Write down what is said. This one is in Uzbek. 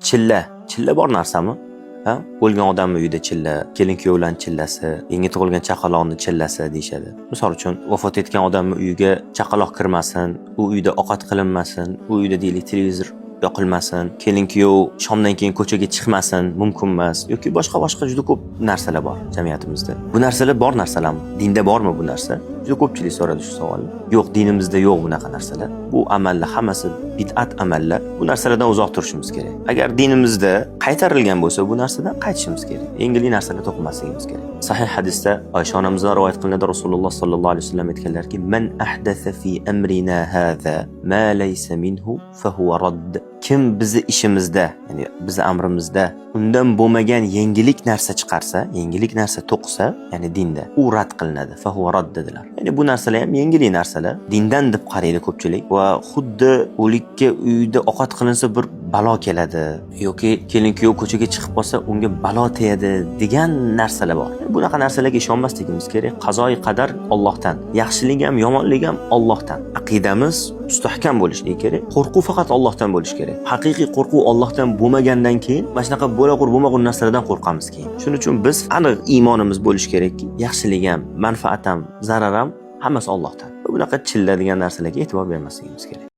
Chilla. Chilla bor narsami? Ha? O'lgan odamni uyida chilla, kelin kuyovlarni chillasi, yangi tug'ilgan chaqaloqni chillasi deyishadi. Misol uchun, vafot etgan odamni uyiga chaqaloq kirmasin, u uyda ovqat qilinmasin, u uyda, deylik, televizor yoqilmasin, kelin kuyov shomdan keyin ko'chaga chiqmasin, mumkin emas yoki boshqa boshqa juda ko'p narsalar bor jamiyatimizda. Bu narsalar bor narsalarmi? Dinda bormi bu narsa? Juda ko'pchilik so'radi shu savolni. Yo'q, dinimizda yo'q bunaqa narsalar. Bu amallar hammasi bid'at amallar. Bu narsalardan uzoq turishimiz kerak. Agar dinimizda qaytarilgan bo'lsa, bu narsadan qaytishimiz kerak. Yengillik narsalar to'qinmasligimiz kerak. Sahih hadisda Oysha onamizdan rivoyat qilinadi, Rasululloh sollallohu alayhi vasallam aytganlarki: "Man ahdatha fi amrina hadha ma laysa minhu fahuwa radd." Kim bizni ishimizda, ya'ni bizni amrimizda undan bo'lmagan yangilik narsa chiqarsa, yangilik narsa to'qisa, ya'ni dinda, u rad qilinadi. Fahuwa radd dedilar. Ya'ni bu narsalar ham yangilik narsalar. Dindan deb qaraydi ko'pchilik va xuddi o'likka uyda ovqat qilinsa, bir balo keladi yoki kelin kuyov ko'chaga chiqib qolsa, unga balo tegadi degan narsalar bor. Bunaqa narsalarga ishonmasligimiz kerak. Qazoi qadar Allohdan. Yaxshilik ham, yomonlik ham Allohdan. Aqidamiz mustahkam bo'lishi kerak. Qo'rquv faqat Allohdan bo'lishi kerak. Haqiqiy qo'rquv Allohdan bo'lmagandan keyin mana shunaqa bo'lag'ur bo'lmag'ur narsalardan qo'rqamiz keyin. Shuning uchun biz aniq iymonimiz bo'lishi kerakki, yaxshilik ham, manfaat ham, zarar ham hammasi Allohdan. Bunaqa chilla degan narsalarga e'tibor bermasligimiz kerak.